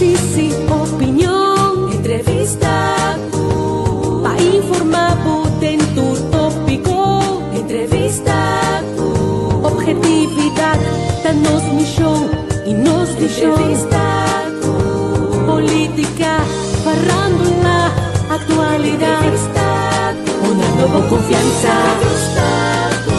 Análisis y opinion. Entrevista cu. Pa informa bo den tur topico. Entrevista cu. Objetividad ta nos mision y nos vision. Entrevista cu. Politica, farándula, actualidad. Entrevista cu. Honrando bo confianza. Entrevista cu.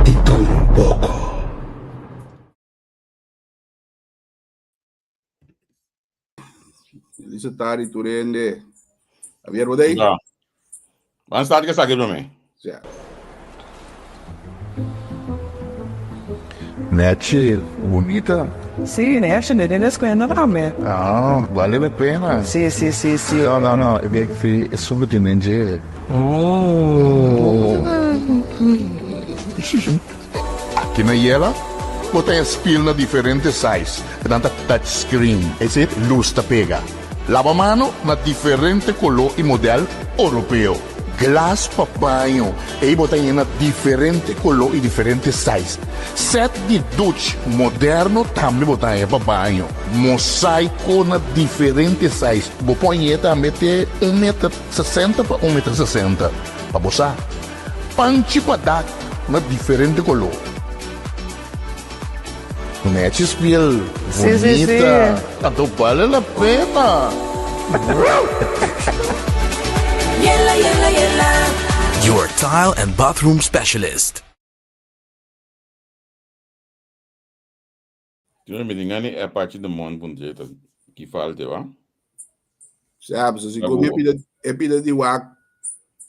Di todo un poco. Feliz tarde, Turende. Javier Bodei? Ja. Van start que saque promé. Ja. Nechi, bunita. Sí, nechi, ne den escuela tambe. Ah, vale la pena. Sí, sí, sí, sí. No, no, no, e fi esun cu tin den dje. Oh. Aki na Yela, bo ta spil na diferente size. Nan ta touch screen, es decir, luz ta pega. Laba mano na diferente color y model Europeo. Glas pa baño, ey bo ta haña na diferente color y diferente size. Set di duch moderno tambe bo ta haña pa baño. Mosaico na diferente size. Bo por hañ'e tambe te un meter sesenta pa un meter sesenta. Pa bo sa. Panchi pa dak na diferente color. Nechi spiel Sí, sí, sí. bunita. Anto bale la pena. Yela, yela, yela. Your tile and bathroom specialist. Toen mi dinga ni Apache de mon punto ta ki falte wa. Sabe, so si come pida, e pida di wak,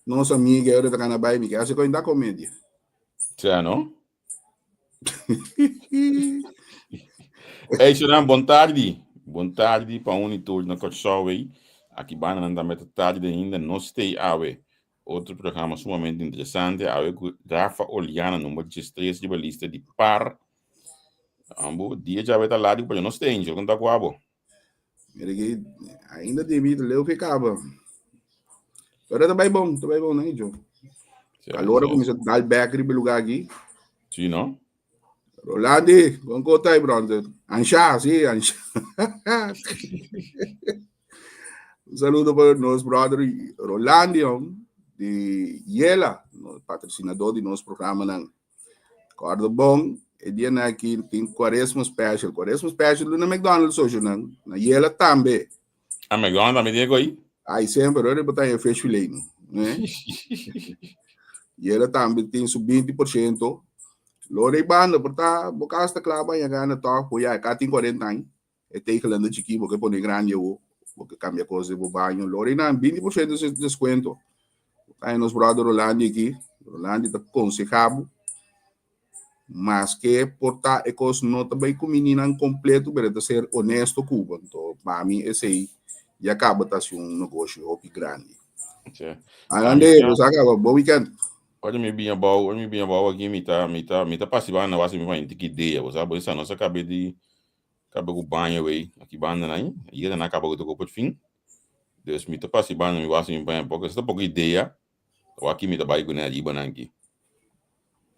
nos amiga, ora ta kana bai, mi ke hace ko inda comedia. Sea no? Hey, Sunan, bon tardi. Bon tardi pa un y tur na Kòrsou ei. Aki banda nan tambe ta tardi ainda. Nos stay awe. Otro programa sumamente interesante. Awe ku Rafa Oliana, number 13 riba lista di par. Ambo, dia djawe ta largo, pero nos stay, Angel. Kon ta ku abo? Mira que ainda di mi leu que caba. Pero ta bai bon, ta bai bon, né, Joe? Calor comienza dal back riba lugar aqui. Sí, no? Rolandi, con kota brother. Ansha, sí, ansha. Un saludo para nos brother Rolandi, di Yela, patrocinador di nos programa nan. Corda bon, e dia na aki tin Cuaresma special. Cuaresma special na McDonald's socio nan. Na Yela tambe. A McDonald's tambe tiene coi? Ai sempre, ora botar em fish fillet, né? Yela tambe tin su 20%. Lore banda, porta, boca hasta clava e gana toch, po ya, cá tin 40 anos. E tegelende chiki, porque pone grande o, porque cambia coisa de banho. Lore na 20% de descuento. Aí nos brother Rolandi aqui, Rolandi tá aconsejado, mas que porta e cos no também com menina completo, pero de ser honesto Cuba. Então, para mim, esse aí já acaba tá sendo um negócio hopi grande. Sí. Alande, você acaba, bom weekend. Ora mi binha bau, ora mi binha bau aqui, mi tá, mi tá, mi tá passivando na base mi vai que ideia, você sabe, essa nossa cabe de cabe com banho aí, aqui banda aí, e na acaba com o fim. Dus mi ta passivando mi base mi banho pouco, essa pouca ideia. O aqui mi ta bai com ali bananki.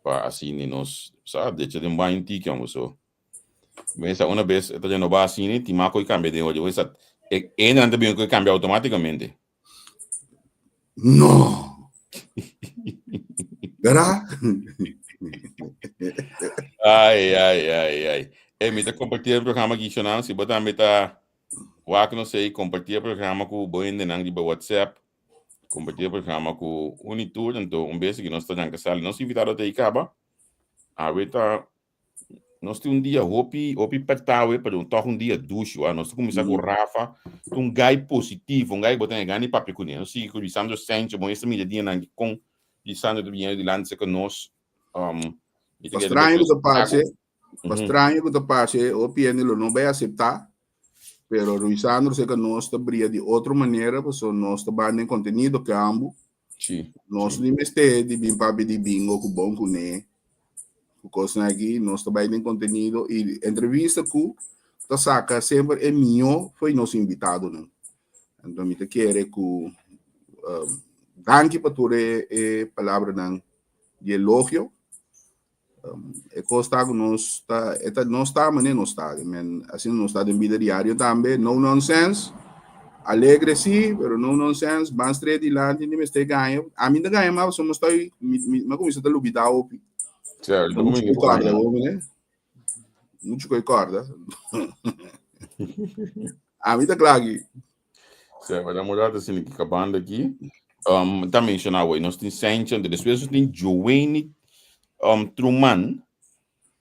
Pa assim ni nos, sabe, deixa de um banho tiki, amo so. Mas uma vez, tá já no ba assim, ti maco e cambia de hoje, essa e entra também que cambia automaticamente. No. ¿Verdad? Ai, ai, ai, ai. E mi ta compartir o programa aqui, Shonan. Se botar me tá, wak não sei, compartir o programa com o boende nang di WhatsApp. Compartir o programa com o Unitur, então um beijo que nós estamos em sala, nós invitado até acaba. Aweta nós tem um dia hopi, hopi pertawe, pero um toque um dia ducho, ah, nós começar com o Rafa, um guy positivo, um guy botando gani papi com ele. Nós sigue com o Lisandro Sancho, bom, essa mídia dia nang com Lisandro do dinheiro de lance com nós. Um, Pa estranho que passe, pa estranho que passe, o PN lo não vai aceitar, pero Luisandro sei que nós está brilha de outra maneira, porque nós está bando em contenido que ambos. Sim. Nós nem meste de bim papi de bingo com bom com né. O coisa aqui, nós está bem em contenido e entrevista com tá saca sempre é minho foi nosso invitado, não. Então me te quer que um, Danki pa tur e, e palabranan di elogio. E kos ta ku nos ta, e ta, nos ta manera nos ta. Men, asina nos ta den bida diario tambe. No nonsense. Alegre sí, pero no nonsense. Ban straight dilanti, ni mester gaña. Ami ta gaña mas, pasobra mi estoy, mi, mi, mi a kuminsá ta lubidá hopi. Cierto, Mucho ku kòrda, hopi, ne? Mucho ku kòrda. Ami ta kla aki. Sê, vai dar uma olhada assim aqui, acabando aqui. Tá mencionado aí, nós tem Sanchez, depois nós tem Joanne Truman.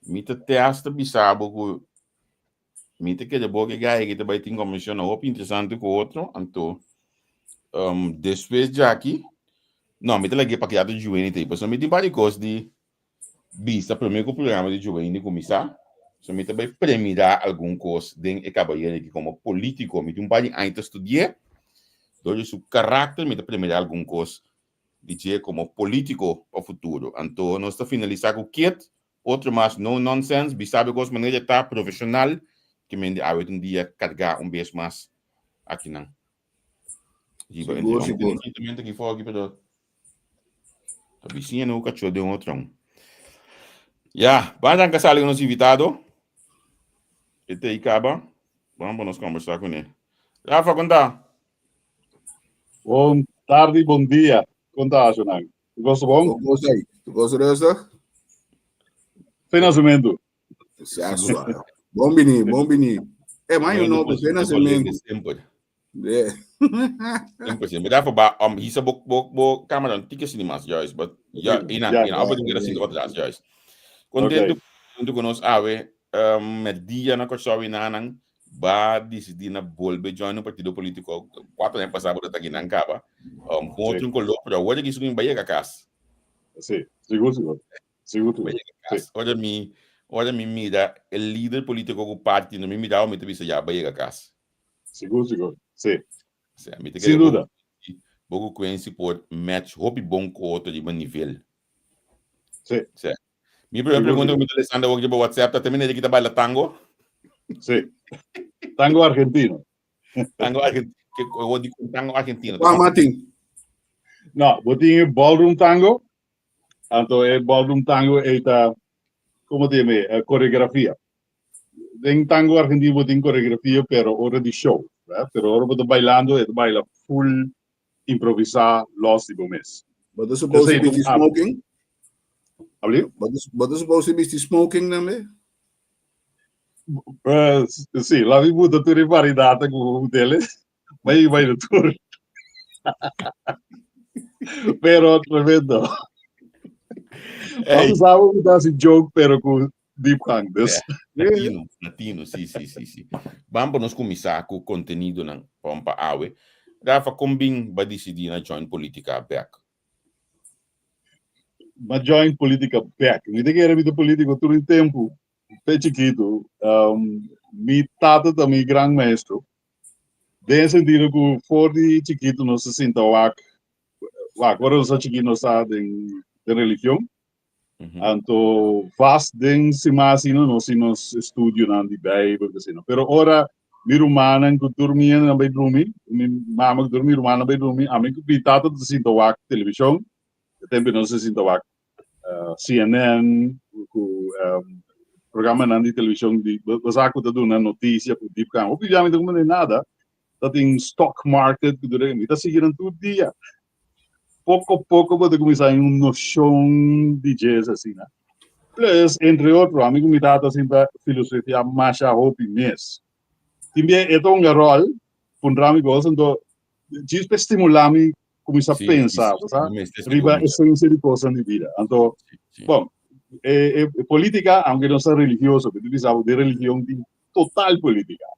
Mi ta testa bisabo ku mi ta kere bo que gai que também tem comissão hopi interessante com outro, anto depois de aqui, não, mi ta lagi pa criado Joanne tem, paso mi tem várias coisas de Bisa promé ku programa di Jovendi kuminsá, so mi ta bai premirá algun kos den e kabayero aki komo polítiko. Mi tin un par di aña ta studi'é. Dor di su karakter mi ta premirá algun kos di dje komo polítiko pa futuro. Anto nos ta finalisá ku Kit, otro mas no nonsense, bisa bo e kos manera e ta, profeshonal, ke mende awe ta un dia kargá un bes mas akinan. Riba Sigur, sigur. Entre aki for aki, pero ta bisiña no kachó den otro. Ya, ban arranca sali con nos invitado. Este ahí caba. Vamos pa nos conversar con él. Rafa, conta. Bon tarde, bon dia. Conta, Jonan. Tu gosto bom? Tu gosto aí? Tu gosto rustig? Sem nascimento. Bon bini, bon bini. Eh, mas eu não, sem nascimento. Semper. Yeah. Semper, semper. Daarvoor ba, hisa bo, bo, bo camera un tike sini mas, juist. But, ja, ina, ina, op het kera sini wat ras, juist. Contento, contento con nos awe, met dia na Kòrsou i nanan, ba disidí na bolbe join un partido polítiko. Kuatro aña pasá bo ta aki nan kaba. Con otro koló, pero awor aki su bai yega kas. Sí, sigur, sigur. Sigur, sigur. Bai yega kas. Ora mi, ora mi mira e lider polítiko ku parti, no mi mira mi ta bisa ya, bai yega kas. Sigur, sigur. Sí. Sí, mi ta Sin kere duda. bo ku Quincy por match hopi bon ku otro riba nivel. Sí. Sí. Mi primer Sigur, pregunta sigur. ku mi ta lesando awor riba WhatsApp ta termina de kita baila tango? Sí. Tango argentino. Tango argentino. Ke awor di kon tango argentino? Juan Martin. No, bo tin e ballroom tango. Anto e ballroom tango ei ta, como te yama e? Coreografia. Den tango argentino bo tin coreografia pero ora di show, eh? Pero ora bo ta bailando e ta baila full improvisá los di bo mes. Bo ta supposed Esei to be ta un arte. smoking? Abli? Bo ta supposed to be smoking tambe? Si, la mi buta tur e variedad ku dele, bai baila tur. Pero tremendo. Hey. Vamos sabe ku ta hasi joke pero ku diepgang. Dus. Yeah. Latino, latino, sí, sí, sí, sí. Vamos pa nos kuminsá ku kontenidonan pa pa awe. Rafa, kon bin ba disidí na join politika bek? Ba join politika bek. Mi ta kere mi ta politiko tur e tempu. Pe chikitu. Mi tata ta mi gran maestro. Den e sentido ku for di chikitu nos a sinta wak, wak, ora nos a chikito nos ta den, den religion. Anto vast den siman asina nos tin nos estudionan di Bijbel ku asina. Pero ora mi rumannan ku tur mi hende nan bai drumi, mi mama ku tur mi rumannan bai drumi, ami ku mi tata ta sinta wak televishon. E tempu nos a sinta wak CNN ku programanan di televishon di bo sa ku ta duna notisia ku diepgang. Hopi bia mi ta comprende nada. Ta tin stock market ku tur mi ta sigui nan tur dia. Poko poko bo ta kuminsá haña un noshon di djes asina. Plus, entre otro, ami ku mi tata sinta filosofia masha hopi mes. Tin bia e ta hunga ròl, puntra mi kos, anto djis pa stimulá mi kuminsá pensa, bo sa, riba esensia di kosnan di bida. Anto, bon, e polítika, aunke nos ta religioso, mi ta bisa bo, den religion tin total polítika.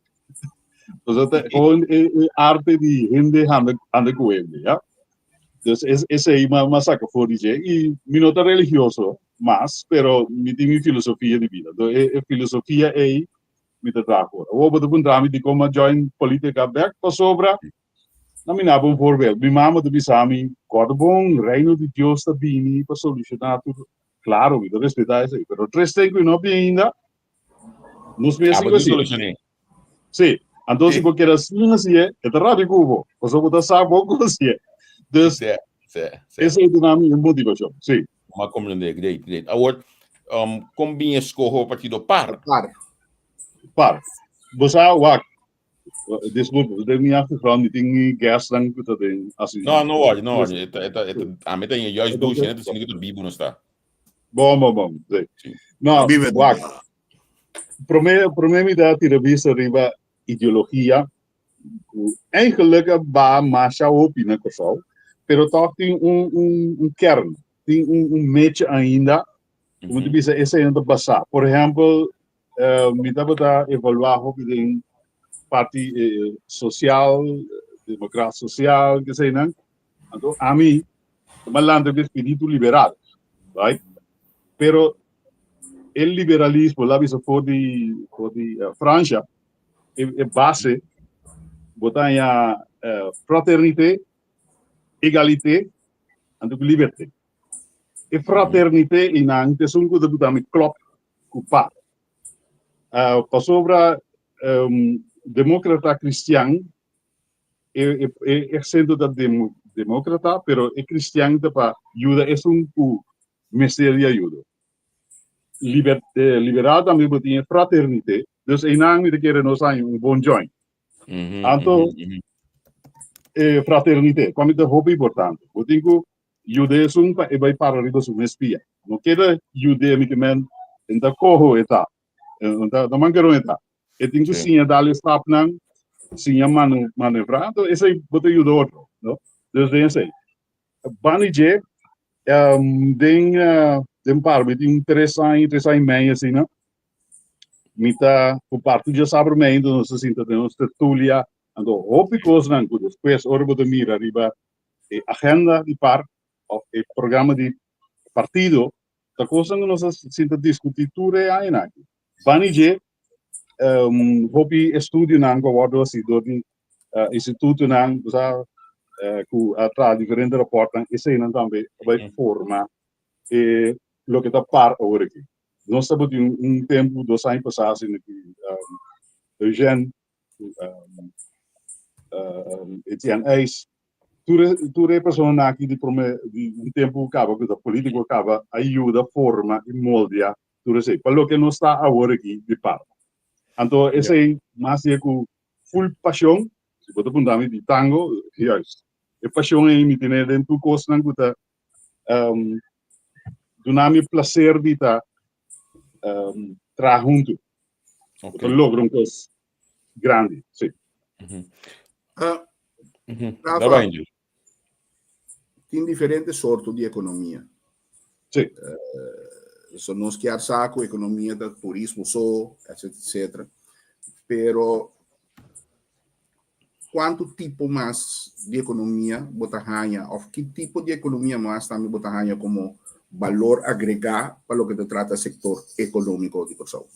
Pasobra ta gewoon e arte di hende handa handa ku hende, ya. Dus esei mi a saka for di dje. I mi no ta religioso mas, pero mi tin mi filosofia di bida. Entonces e filosofia ei mi ta traha for. Awor bo ta puntra mi dikon mi a join polítika bèk, pasobra Na mi naba un voorbeeld. Mi mama ta bisa mi, Kòrda bon, Reino di Dios ta bini pa solushoná tur. Klaro, mi ta respetá esei, pero tres ten ku i no a bini ainda, nos mester Abo ku di hasié. solushoné. Sí, anto si bo keda sin hasié, e ta rabia ku bo, pasobra bo ta sa bon ku hasié. Dus, Sí, sí. Sí, sí. Esei ta mi motivashon, sí. M'a komprendé, great, great. Awor, um, kon bin e skoho partido par? Par. Par. Bo sa, wak, disculpa, den mi achtergrond, mi tin guestnan ku ta den así. No, no worry, no worry. Eta, eta, eta, ami ta in juist douche, net asina ku ta bibu nos ta. Bon, bon, bon. Sí. Sí. No, Vive. wak. Promé, promé mi ta tira vista riba ideologia ku eigenlijk a ba masha hopi na Kòrsou, pero tòg tin un, un, un kern, tin un, un mecha ainda, ku mi ta bisa esei no ta basá. Por ehèmpel, eh, mi tabata evaluá hopi den parti eh, sosial, demokrat sosial, keseinan. Anto ami ta malanta ku espíritu liberal, right? Pero e liberalismo la bisa for di for di eh, Francia, e, e base bo ta haña eh, fraternité, egalité, anto ku liberté. E fraternité i nan te esun ku ta buta mi klop ku pa. Uh, pasobra um, demókrata kristian e, e, e aksento ta dem, demókrata, pero e kristian ta pa yuda esun ku mester di ayudo. Liber, eh, liberal tambe bo tin e fraternité, dus einan mi ta kere nos haña un bon joint. Anto, e fraternité, pa mi ta hopi importante. Bo tin ku yuda esun pa e bai para riba su mes pia. No keda yud'é mi ke men e ta koho e ta, e ta ta mankeron e ta. E tin ku siña dal e stapnan, siña manu manevrá, anto esei bo ta yuda otro, no? Dus den esei. Bani dje, den den par mi tin tres aña, tres aña i mei asina, mi ta ku parti djasabra mei nos ta sinta den nos tertulia, anto hopi kosnan ku despues ora bo ta mira riba e agenda di par of e programa di partido ta kosnan ku nos a sinta diskutí tur e añanan aki. Bani dje, hopi estudionan ku a wòrdu hasi dor di institutonan ku sa ku a traha diferente rapòrtnan, eseinan tambe a bai forma e loke ta par awor aki. Nos tabatin un tempu, dos aña pasá asina ku Eugène Etienne Eis, tur e, tur e personanan aki di prome, di un tempu kaba ku ta politiko kaba a yuda forma i moldia tur esei pa loke nos ta awor aki di parti. Anto esei mas di ku full pasion, si bo ta punta mi di tango, juist. E pasion ei mi tene den tur kosnan ku ta um, duna mi placer di ta um, traha huntu. Ok. Ta logra un kos grandi, sí. Ah, Rafa, Daar ben je. tin diferente sorto di ekonomia. Sí. So nos kier sa ku ekonomia ta turismo so, etc, etc. Pero kuantu tipo mas di ekonomia bo ta haña òf ki tipo di ekonomia mas tambe bo ta haña komo balor agregá pa loke ta trata sektor ekonómiko di Kòrsou?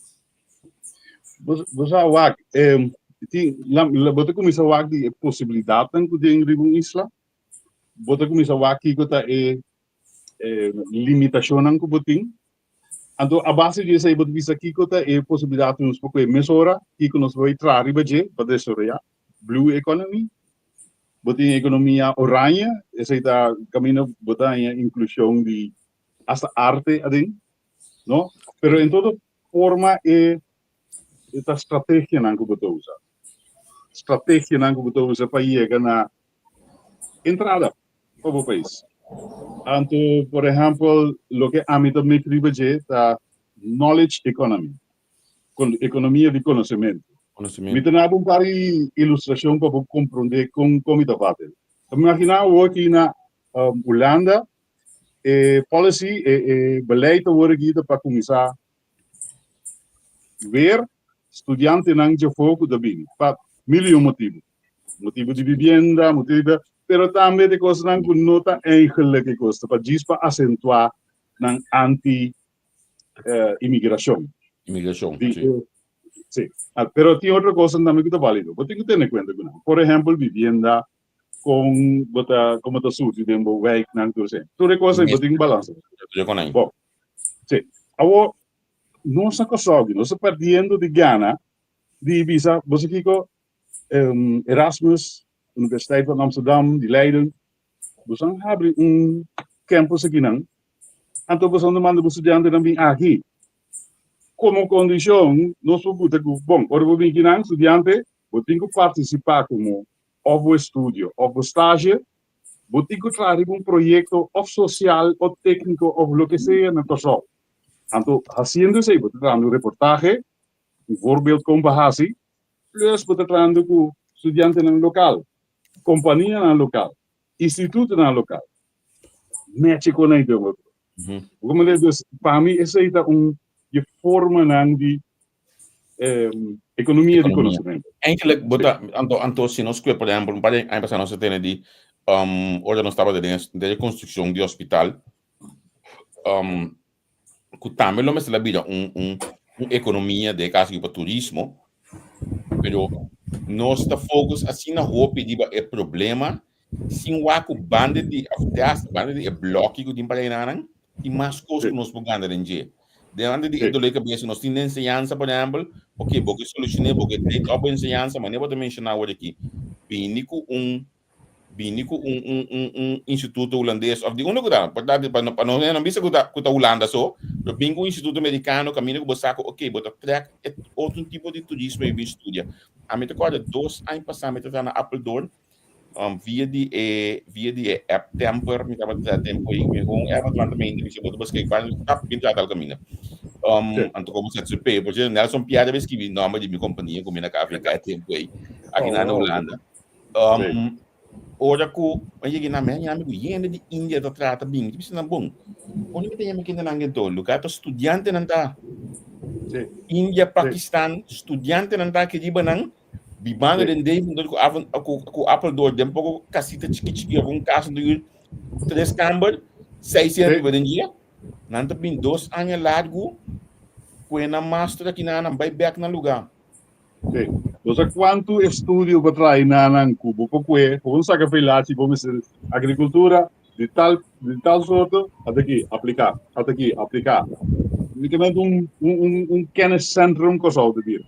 Bo sa wak, tin, bo ta kuminsá wak di e posibilidatnan ku tin riba un isla, bo ta kuminsá wak kiko ta e limitashonnan ku bo tin. Anto a base di esei bo ta bisa kiko ta e posibilidat ku nos por kohe mesora, kiko nos por traha riba dje pa desaroyá blue economy. Bo tin ekonomia oranje, esei ta kaminda bo ta haña inklushon di asta arte aden, no? Pero en todo forma e ta strategianan ku bo ta usa, strategianan ku bo ta usa pa yega na entrada pa bo pais. Anto, por ehempel, loke ami ta mik riba dje ta knowledge economy, kon ekonomia di konosementu. Mi ta naba un par di ilustrashon pa bo komprondé kon kon mi ta papia. Ta imaginá awor aki na Hulanda e policy, e e beleid awor aki ta pa kuminsá weer studiantenan djafó ku ta bini pa mil i un motibu. Motibu di vivienda, motibu di, pero tambe di kosnan ku no ta eigenlijk e kos, ta pa djis pa asentuá nan anti imigrashon. Imigrashon, Di, si. si. Ah, pero tin otro kosnan tambe ku ta válido. Bo tin ku tene kuenta ku nan. Por ehèmpel, vivienda, kon bo ta, komo ta surti den bo wijknan, tur esei. Tur e kos ei bo tin ku balansa. Yo kon ei. Bon, si. Awor, nos na Kòrsou, nos ta perdiendo di gana di bisa, bo sa kiko, Erasmus, Universiteit van Amsterdam, di Leiden. Boso habri un campus akinan, anto boso no manda bo studiantenan bin aki. Komo kondishon, nos por buta ku, bon, ora bo bin akinan, studiante, bo tin ku partisipá komo òf bo estudio òf bo stage, bo tin ku traha riba un proyekto òf sosial òf tékniko òf loke sea na Kòrsou. Anto, hasiendo esei, bo ta trahando un reportahe, un voorbeeld kon pa hasi, plus bo ta trahando ku studiantenan lokal, kompanianan lokal, institutonan lokal. Mèchi kon nan den otro. Bo manera, dus, pa mi esei ta un di e formanan di ekonomia di konosementu. Eigenlijk, bo ta, anto, anto si nos kue, por ehempel, un par di aña pasá nos a tene di, ora nos tabata den e konstrukshon di hospital, ku tambe lo mester a bira un un un ekonomia den e kaso aki pa turismo, pero nos ta focus asina hopi riba e problema sin wak ku banda di òf te hasta banda di e blòki ku tin pa reinanan tin mas kos ku nos por gana den dje. Delante di e dolor di kabesa nos tin den enseñansa por ehèmpel, oke bo ke solushoné bo ke take up bo enseñansa manera bo ta menshoná awor aki bini ku un bini ku un un un un instituto hulandes of di unda ku ta por ta pa no pa no no bisa ku ta ku ta Hulanda so pero bin ku un instituto merikano kaminda ku bo sa ku oke bo ta trek e otro tipo di turismo i bin studia. Ami ta kòrda dos aña pasá mi ta traha na Apeldoorn via di e via di e app Temper mi tabata traha tempu ei mi un app atlantemente mi si bo ta beskikbaar tap bin traha tal kaminda. Anto komo ZZP por sierto Nelson Piar a skibi nòmber di mi kompania ku mi na KVK e tempu ei aki na Hulanda. Ora ku a yega na mi a yami ku hende di India ta trata bin, mi ta bisa nan bon, unda mi ta yama kendenan gento? Lugar pa studiantenan ta. India, Pakistan, studiantenan ta aki riba nan, bibando den Deventer ku ku Apeldoorn den poko kasita chiki chiki of un kas di tres kamber, seis hende biba den dje. Nan ta bin dos aña largu ku e nan master aki nan, nan bai bek nan lugar. Sí. Bo sa kuantu estudio bo trae na nan ku bo por kue, bo por saka feilachi, bo mester agrikultura di tal di tal sorto, ata aki apliká, ata aki apliká. Únikamente un un un un kenniscentrum Kòrsou ta bira.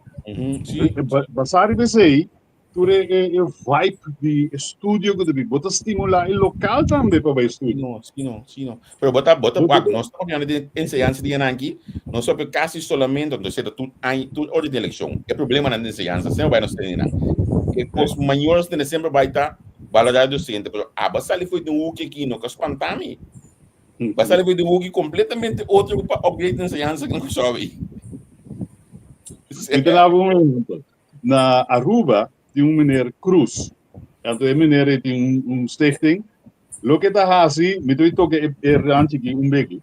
Sí. Basá riba esei, tur e e e vibe di estudio ku ta bin, bo ta stimulá e lokal tambe pa bai estudia. No, sí no, sí no. Pero bo ta, bo ta wak, nos ta papiando di enseñansa di ananki, nos papia casi solamente, entonces ta tur aña, tur ora di eleccion. E problemanan di enseñansa semper bai nos tene nan. E cos mayor nos tene semper bai ta valorar docente, pero aba sali foi di un hoeki aki, no ka spanta mi. Ba sali foi di un hoeki completamente otro pa upgrade enseñansa ku Kòrsou. Mi ta daba un ehempel. Na Aruba tin un meneer Cruz. Anto e meneer ei tin un, un stichting. Loke ta hasi, mi ta toca e, e ranchi aki un beki.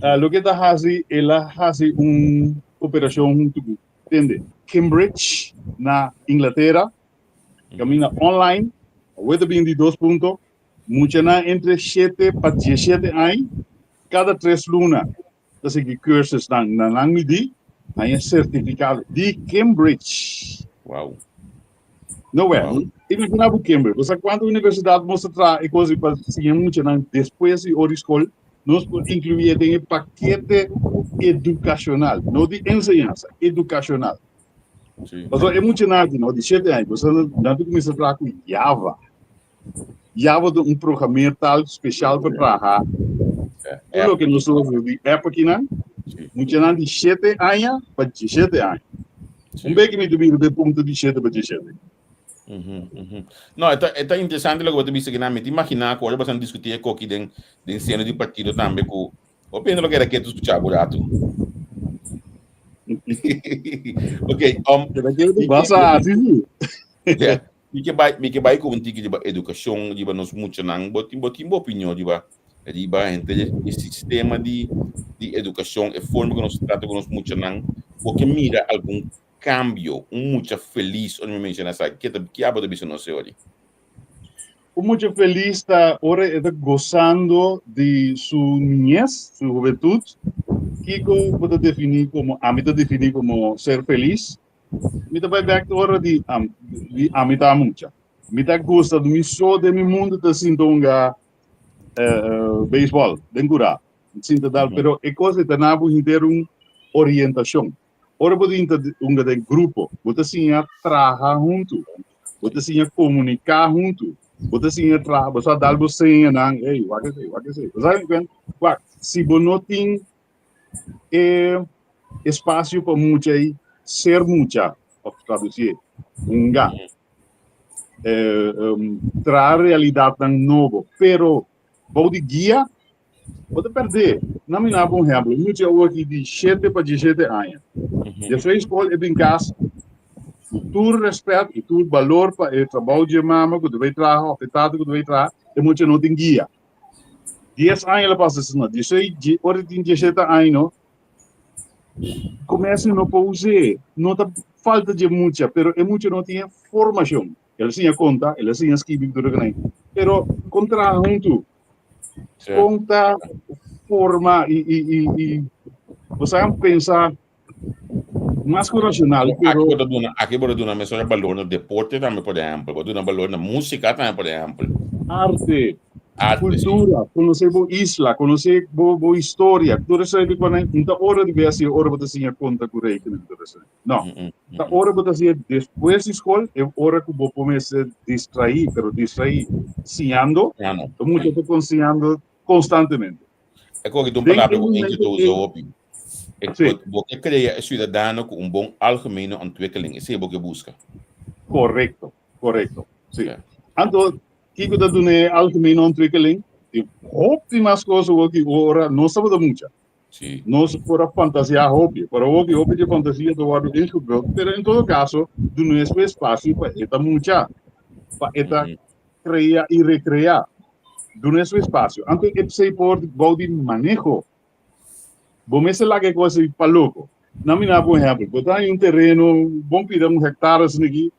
Uh, loke ta hasi, el a hasi un operacion hunto cu, tende, Cambridge na Inglaterra. Camina online. Awor ta bin di dos punto. Muchanan entre 7 pa 17 aña, cada tres luna ta sigui cursusnan na nan midí, haña sertifikado di Cambridge. Wow. No wè, wow. Imagina bo Cambridge. Bo sa kuantu universidat mos ta traha e kos pa siña muchanan despues di ora di skol, nos por inkluí den e pakete edukashonal, no di enseñansa, edukashonal. Sí. Pasobra e muchanan aki, no, di shete aña, bo sa nan ta kuminsá traha ku Java. Java ta un programmeertaal speciaal pa traha tur loke nos ta haci di app akinan. Muchanan di shete aña pa diesshete aña. Un beki mi ta bira den punto di shete pa diesshete. No, e ta, e ta interesante loke bo ta bisa akinan. Mi ta imagina ku ora bo ta diskuti e koki den, den seno di partido tambe ku bo piensa lo keda ketu skucha bo ratu. Ok, Keda ketu basa hasi si. Yeah. Mi ke bai, mi ke bai ku un tiki riba edukashon, riba nos muchanan. Bo tin, bo tin bo opinion riba, riba henter e sistema di, di edukashon, e forma ku nos ta trata ku nos muchanan? Bo ke mira algun kambio? Un mucha felis, ora mi menshona esaki, ke ta, ke abo ta bisa nos e ora? Un mucha felis ta ora e ta gosando di su niñez, su hubentut. Kiko bo ta definí komo, ami ta definí komo ser felis? Mi ta bai bek ora di di ami ta mucha. Mi ta gusta di mi so den mi mundo ta sinta hunga beisbòl den kurá. Sinta dal, pero e kos ei ta na bo henter un orientashon. Ora bo ta hunga den grupo, bo ta siña traha huntu, bo ta siña komuniká huntu. Bo ta siña traha, bo sa dal bo señanan, ey, wak esei, wak esei. Bo sa kwen? Wak, si bo no tin e espacio pa mucha ei ser mucha, of traducié, hunga, eh, um, traha realidadnan nobo, pero bou di guia, bo ta perdé. Na mi naba un ehempel, un mucha awor aki di shete pa diesshete aña. Despues skol e bin kas, ku tur respet i tur balor pa e trabou dje mama ku ta bai traha of e tata ku ta bai traha, e mucha no tin guia. Dies aña el a pasa asina, diesei, ora e tin diesshete aña no, komercio no por us'é, no ta falta dje mucha, pero e mucha no tin e formashon. El a siña konta, el a siña skibi tur loke pero kon traha huntu, kon ta forma i i i i bo sa pensa mas ku racional, pero Aki bo ta duna, aki bo ta duna mesora balor na deporte tambe, por ehempel. Bo ta duna balor na músika tambe, por ehempel. Arte, Arte, sí. kultura, konosé bo isla, konosé bo bo historia, tur esei di kuanai no ta ora di bes si ora bo ta siña konta ku rekening tur esei. No. Ta ora bo ta siña despues di skol e ora ku bo por mester distraí, pero distraí siñando, Siñando. ta mucha ta kon siñando konstantemente. E koki ta un Den palabra e ku Angie momento ta usa ei hopi. E Sí. bo ke krea e siudadano ku un bon algemene ontwikkeling, esei bo ke buska. Korekto, korekto, sí. Ja. Anto, kiko ta duna e algemene ontwikkeling? Tin hopi mas kos awor ki ora nos tabata mucha. Sí. Nos por a fantasiá hopi, pero awor ki hopi di e fantasia ta wòrdu ingevuld, pero en todo kaso, duna su espasio pa e ta mucha, pa e ta krea i rekreá. Duna su espasio. Anto e p'esei por bou di maneho. Bo mester laga e kos ei pa loko. Nan mira por ehèmpel, bo ta haña un tereno, bon pida un hèktare asina aki,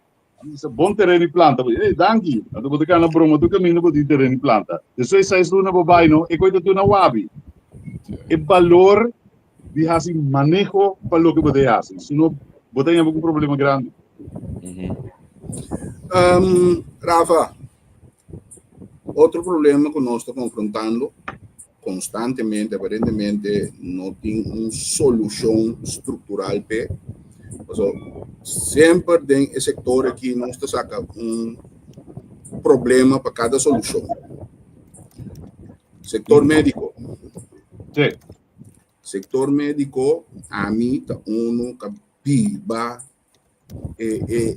bisa bon tereno di planta, bo di, ey, danki. Anto bo ta kana broma tur kaminda bo tin tereno di planta. Despues seis luna bo bai no, e kos ta tur na wabi. E balor di hasi maneho pa loke bo ta hasi, sino bo ta haña bo ku problema grandi. Rafa, otro problema ku nos ta konfrontando konstantemente, aparentemente no tin un solushon struktural p'e. Pasobra semper den e sektor aki nos ta saka un problema pa kada solushon. Sektor médiko. Sí. Sektor médiko ami ta unu ka biba e e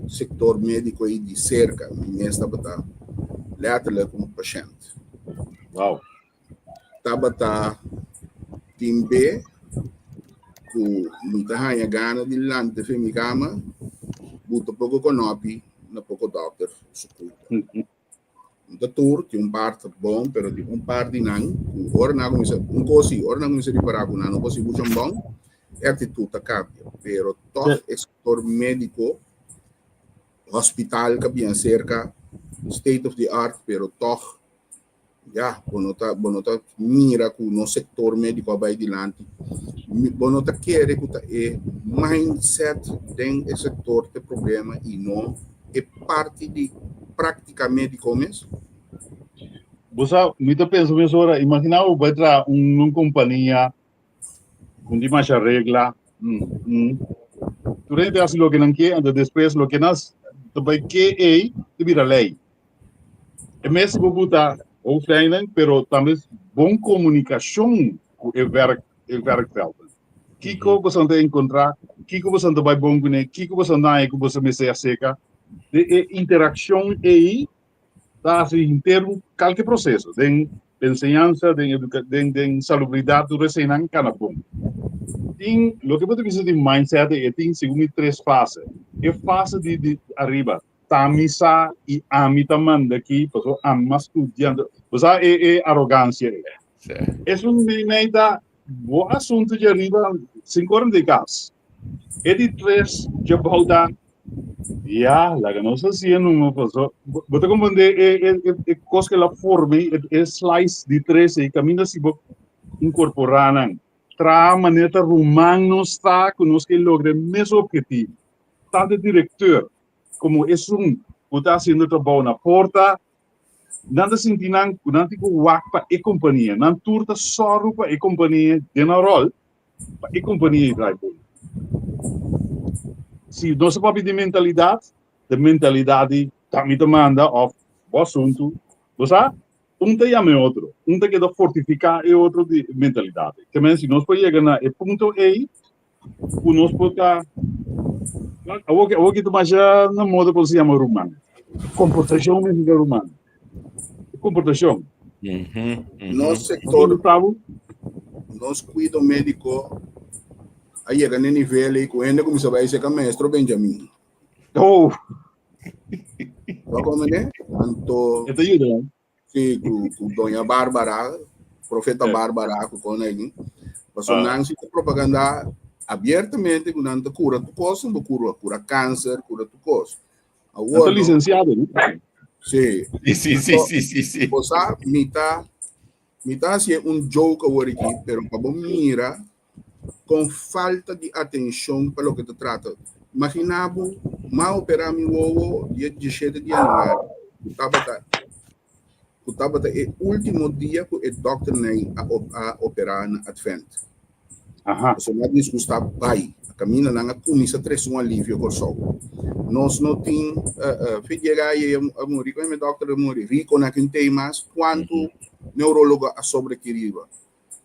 sektor médiko ei di serka. Mi mes tabata letterlijk un pashènt. Wow. Tabata tin be ku mi ta haña gana di lanta fen mi kama, buta poko konopi na poko dòkter su kulpa. No ta tur, tin un par ta bon, pero tin un par di nan ku ora nan a kuminsá, un kos si, ora nan a kuminsá ripará ku nan no por hasi mucho bon, e aktitut ta kambia. Pero tòg e sektor médiko, hospital ka bien serka, state of the art, pero tòg Ya, bo no ta, bo no ta mira ku nos sektor médiko a bai dilanti. Bo no ta kere ku ta e mindset den e sektor ta e problema i no e parti di práktika médiko mes? Bo sa, mi ta pensa mesora, imaginá bo bai traha un un kompania ku tin masha regla, tur hende ta hasi loke nan ke, anto despues loke nan ta bai ke ei ta bira lei. E mes bo buta hoofdlijnen, pero tambe bon komunikashon ku e werk, e werkveld. Kiko boso ta enkontrá, kiko boso ta bai bon kuné, kiko boso ta haña ku boso mester aseka. De e interakshon ei ta hasi henter un kalke proseso den enseñansa, den eduka, den den salubridat, tur eseinan kana bon. Tin loke bo ta bisa di mindset e tin segun mi tres fase. E fase di di ariba Ta mi sa i ami ta manda aki pasobra ami mas studia. Bo sa e e arogansia ei. Esun meimei ta bo asuntu dje riba sin kore di kas. E di tres dje bou ta ya laga nos hasi e numa pasobra bo ta komprende e e e kos ku el a forma ei e slice di tres ei kaminda si bo inkorporá nan traha manera ta ruman nos ta ku nos ke logra e mes objetivo. Tantu e direkteur komo esun ku ta hasiendo trabou na porta, nan ta sinti nan ku nan tin ku wak pa e kompania. Nan tur ta sòru pa e kompania den nan ròl, pa e kompania ei drai bon. Si nos a papia di mentalidat, ta mentalidat di ta mi ta manda òf. Bo asuntu, bo sa, un ta yama e otro, un ta keda fortifiká e otro di mentalidat. Ke men si nos por yega na e punto ei, ku nos por ta, awor awor ki ta masha na moda ku se yama ruman. Komportashon mester ta ruman. Komportashon. Nos sektor, nos kuido médiko a yega na e nivel ei ku hende kuminsá bai serka maestro Benjamin. Oh. Bo komprendé? Anto. E ta yuda, no? Sí, ku, ku Doña Bárbara, Profeta Sí. Bárbara, ku kon ei. Paso Ah. nan si ta propaganda abiertamente ku nan ta kura tu kos, bo kura, kura kanser, kura tu kos. Nan Awor, ta no? lisensiado, no? Sí. Sí, sí, sí, Anto, sí, sí, sí. bo sa, mi ta, mi ta hasi un joke awor aki, pero pa bo mira kon falta di atenshon pa loke ta trata. Imagina bo, m'a operá mi wowo dia diesshete di yanüari, ku tabata ku tabata e último dia ku e dòkternan a a operá na Advent. Aha. Pasobra mi a disgustá bai. A kaminda nan a kuminsá trese un alivio Kòrsou. Nos no tin, fe yega ei a muri, kon e dòkter a muri? Rico na kin tei mas, kuantu neurólogo a sobra aki riba?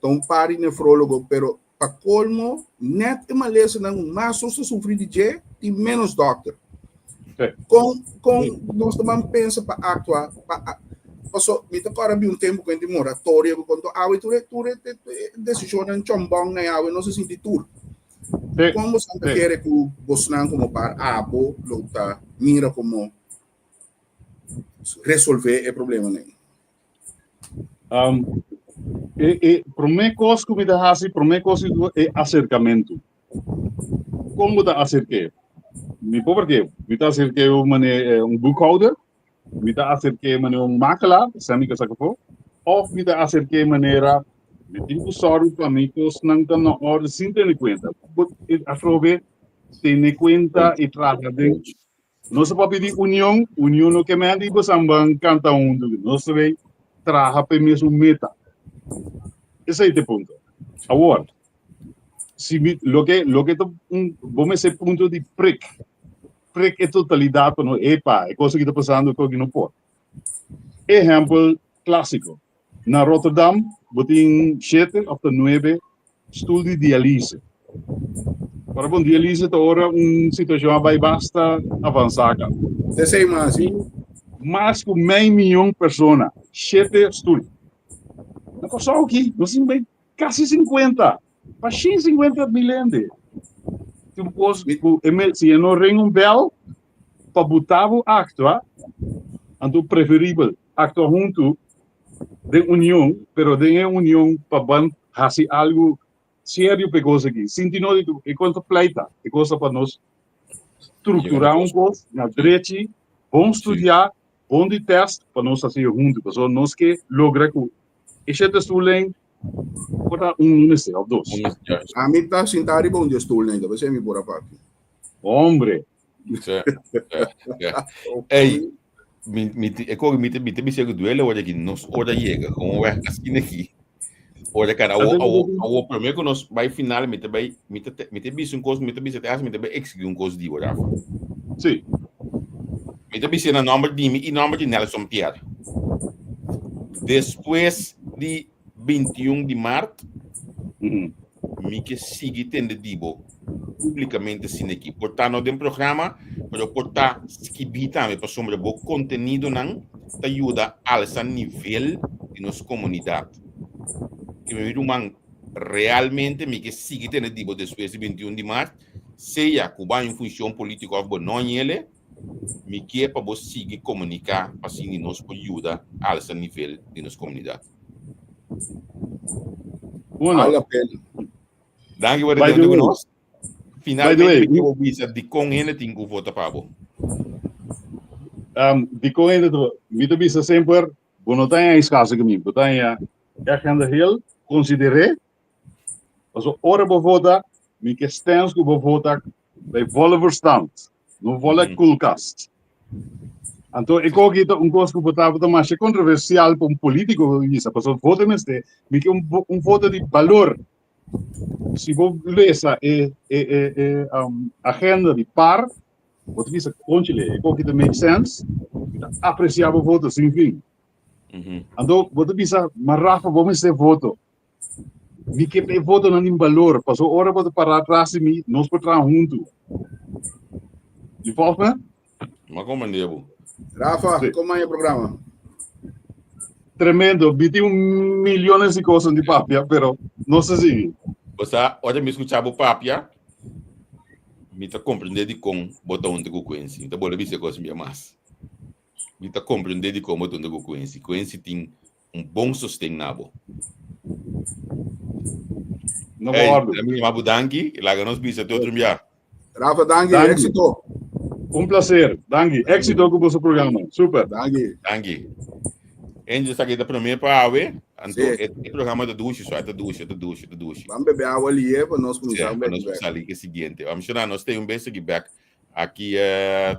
Ta un par di nefrólogo, pero pa colmo net e malesanan cu mas nos ta sufri di dje tin menos dokter. Con con nos ta ban pensa pa actua pa paso mi ta corda bi un tempo cu hende moratorio cu con awe tur e tur e decisionnan chombon na awe nos a sinti tur. Con bosan ta kere cu bosnan como par abo lo ta mira como resolve e problemanan? Um, e, e promé kos ku mi ta hasi, promé kos e aserkamentu. Kon bo ta aserk'é? Mi por porque mi ta aserk'é un mane eh, un boekhouder, mi ta aserk'é mane un makelaar, sa mi ka saka afó, of mi ta aserk'é manera mi tin ku sòru pa mi kosnan ta na orde sin tene kuenta. Bo atrobe tene kuenta i traha den Nos a papia di union, union no ke men di bosan ban kanta huntu, nos ta bay traha pa e mesun meta. Esei ta e punto. Awor, si mi, loke, loke ta un, bo mester punto di prik, prik e totalidat pa no, epa, e kos aki ta pasando, ku aki no por. Ehèmpel klásiko, na Rotterdam bo tin shete òf ta nuebe stul di dialise. Ora bon dialise ta ora un situashon a bai basta avansá ka. Esei mas. Tin mas ku mei mion persona, shete stul. Na Kòrsou aki nos tin bai kasi sinkuenta, pa shen sinkuenta mil hende. Tin un kos ku e me si e no ring un bèl pa buta bo aktua, anto preferibel aktua huntu den union, pero den e union pa ban hasi algu serio pa e kos aki. Sinti no di e kos ta pleita, e kos ta pa nos strukturá un kos na drechi, bon studiá, bon di tèst pa nos hasi huntu, pasobra nos ke logra ku e shete stoelnan por ta un mester òf dos. Ami ta sintá riba un di e stoelnan, ta p'esei mi por a papia. Hombre! Ey, mi, mi, e ko mi te, mi te bisa ku duele ora ki nos ora yega, como weg asina ki. Ora cara awo awo awo prome ku nos bai final mi te bai mi te mi te bisa un kos, mi te bisa te mi te bai exigir un kos di bo Rafa. Sí. Mi te bisa na nomber di mi i nomber di Nelson Pierre. Despues di 21 di maart, mi ke sigui tende di bo públikamente asina aki. Por ta no den programa, pero por ta skibí tambe pasobra bo kontenidonan ta yuda alsa nivel di nos komunidat. Ke mi ruman, realmente mi ke sigui tende di bo despues di 21 di maart, sea ku bo a un funshon polítiko òf bo no ñele, mi ke pa bo sigui komuniká pa asina nos por yuda alsa nivel di nos komunidat. Bueno. Vale la pena. Danki por By the tende ku way. nos. By the Finalmente way, mi ke bo bisa dikon hende tin ku vota pa bo. Dikon hende ta mi ta bisa semper bo no ta haña eskasa ku mi, bo ta haña e agenda heel, konsider'é, pasobra ora bo vota mi ke stens ku bo vota bij volle verstand, no volle koelkast. Anto e koki ta un kos ku bo tabata masha kontroversial pa un politiko bisa, pasobra voto mester mi ke un un voto di balor. Si bo lesa e e e e agenda di par. Bo ta bisa, Conchile, e koki ta make sense, mi ta aprecia bo voto sin fin. Anto bo ta bisa, ma Rafa, bo mester voto. Mi ke pa e votonan tin balor, paso ora bo ta para atras di mi, nos por traha huntu. You volg me? Ma comprende bo. Rafa, Sí. kon e programa? Tremendo. Mi tin un millones di cosas di papia, pero no se sigui. Bo sa, ora mi escucha bo papia, mi ta comprende di con bo ta huntu cu Quincy. Mi ta bolbe bisa e cos un bia mas. Mi ta comprende di con bo ta huntu cu Quincy. Quincy tin un bon sosten na bo. No Hey, wordo. mi yama bo danki, laga nos bisa te otro bia. Rafa, danki, Danki. éxito. Un placer. Danki. Éxito cu boso programa. Super. Danki. Danki. Angel sa que ta promé pa awe, anto Sí. e e programa ta dushi, so ta dushi, ta dushi, ta dushi. Vamos beber agua ali, eh, para nós Sí, começar pa nos bek. sali que siguiente. Vamos na nos tem um beijo aqui back. Aqui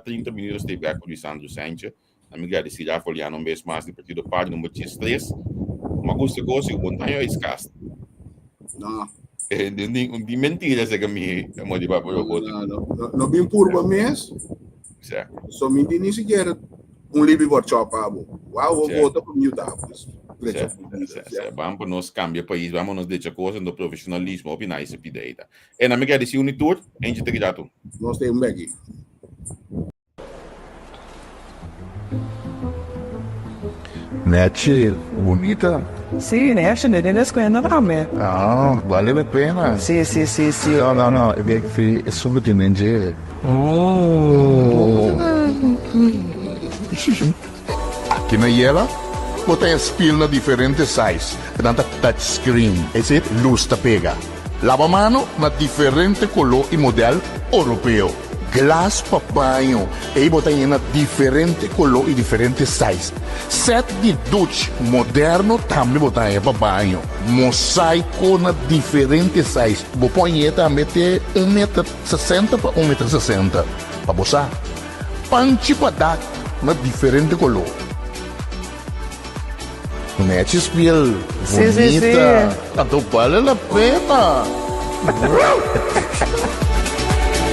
30 minutos tem back com Lisandro Sanchez. A mi gradeci Rafa Oliano un bes mas di Partido Par number 13. Ma gusta gosi ku montaña is cast. No. Eh, di, di, di mentira se que mi mo di papo yo No, no, no, no bin purba mes. Sa. So mi ni siquiera un libi workshop abo. Wow, Sí. vota pa mi da. Sa, vamos nos cambia país, vamos nos decha cosa do profesionalismo, opinar esse pideita. E na mi gradeci unitur, en te grato. Nos tem un beki. Nechi, bunita. Sí, nechi, ne den escuela tambe. Ah, vale la pena. Sí, sí, sí, sí. No, no, no, e esun cu tin den dje. Oh. Aki na Yela, bo ta e spiel na diferente size, nan ta touch screen, ese luz ta pega. Laba mano na diferente color y model Oropeo. Glas pa baño, ei bo ta yena diferente color y diferente size. Set di duch moderno tambe bo ta haña pa baño. Mosaico na diferente size. Bo por hañ'é tambe te un meter sesenta pa un meter sesenta. Pa bo sa. Panchi pa dak na diferente color. Nechi spiel Sí, sí, sí. bunita. Anto bale la pena.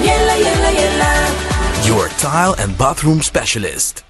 Yela, yela, yela. Your tile and bathroom specialist.